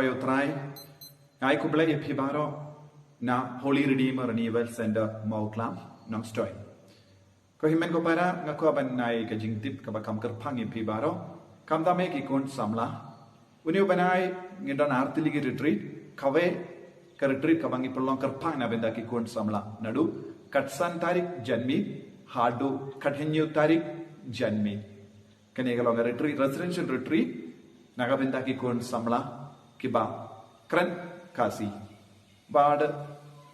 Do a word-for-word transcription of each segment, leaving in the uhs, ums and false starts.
Ïa u Trai, nga ai khublei ïa phi baroh na Holy Redeemer Renewal Center Mawklam, Nongstoiñ. Ko hynmen ko para, nga kwah ban ai ka jingtip kaba kham kyrpang ïa phi baroh. Khamtam ïa ki khun samla. Une u bnai ngi don ar tylli ki retreat, kawei ka retreat kaba ngi pynlong kyrpang na bynta ki khun samla. Naduh ka san tarik janmiet haduh ka hynñiew tarik janmiet. Kane ka long ka retreat, residential retreat, na ka bynta ki khun samla kiba kren Khasi. Bad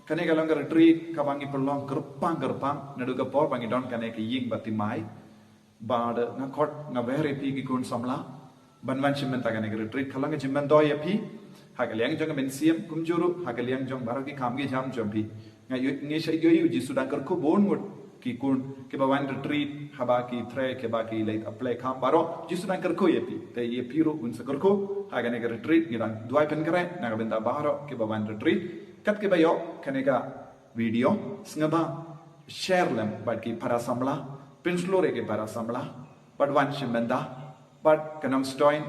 kane ka long ka retreat kaba ngi pynlong kyrpang kyrpang, naduh ka por ba ngi don kane ka ïing ba thymmai. Bad nga khot, nga wer ïa phi ki khun samla ban wan shim bynta kane ka retreat, ka long ka jingmyntoi ïa phi ha ka liang jong ka mynsiem, kumjuh ruh ha ka liang jong baroh ki kam ki jam jong phi. Nga ïohi, ngi sa ïohi u Jisu dang kyrkhu bun ngut ki khun kiba wan retreat, haba ki trei, kiba ki leit apply kam baroh, Jisu dang kyrkhu ïa phi. Te ïa phi ruh un sa kyrkhu ha kane ka retreat. Ngi dang duwai pynkhreh na ka bynta baroh kiba wan retreat. Kat kiba ïoh kane ka video, sngewbha share lem bad ki para samla, pynshlur ïa ki para samla, bad wan shim bynta. Bad ka Nongstoiñ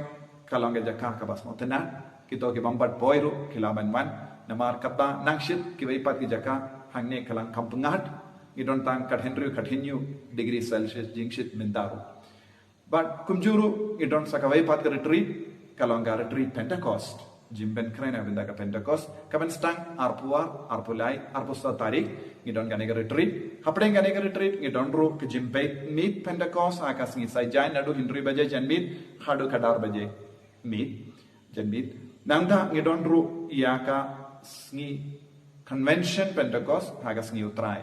ka long ka jaka kaba sngewtynnat. Kito ki bym pat poi ruh ki lah ban wan. Namar kaba nangshit kiwei pat ki jaka hangne ka long kham pyngngad. Ngi don tang ka hynriew, ka hynñiew degree Celsius jingshit mynta ruh. Bad kumjuh ruh ngi don sa kawei pat ka retreat, ka long ka retreat Pentecost. Jingpynkhreh na bynta ka Pentecost, ka ban sdang arphew ar, arphew lai, arphew saw tarik, ngi don kane ka retreat. Hapdeng kane ka retreat ngi don ruh ka jingpeit miet Pentecost ha ka sngi Saitjaiñ, naduh hynriew baje janmiet haduh khatar baje miet janmiet. Nangta ngi don ruh ïa ka sngi convention Pentecost ha ka sngi u Trai.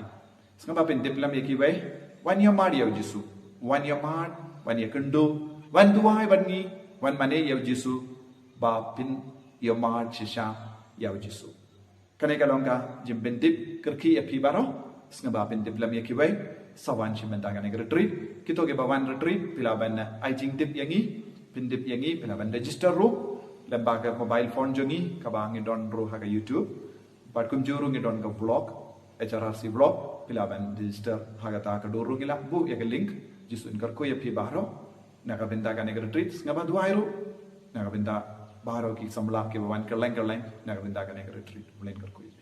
Sngewbha pyntip lem ïa kiwei, wan ïa mad ïa u Jisu, wan ïa mad, wan ïa kynduh, wan duwai bad ngi, wan mane ïa u Jisu, ba phin ïa mad shisha ïa u Jisu. Kane ka long ka jingpyntip kyrkieh ïa phi baroh. Sngewbha pyntip lem ïa kiwei, sa wan shim bynta kane ka retreat. Kito kiba wan retreat, phi lah ban ai jingtip ïa ngi, pyntip ïa ngi, phi lah ban register ruh lem bad ka mobile phone jong ngi, kaba ngi don ruh ha ka YouTube. Bad kumjuh ruh ngi don ka vlog, H R R C vlog, phi lah ban register ha kata ka dur ruh. Ngi lah buh ïa ka link. Jisu un kyrkhu ïa phi baroh na ka bynta kane ka retreat. Sngewbha duwai ruh na ka bynta baroh ki samla kiba wan kylleng kylleng na ka bynta kane ka retreat. Blei un kyrkhu ïa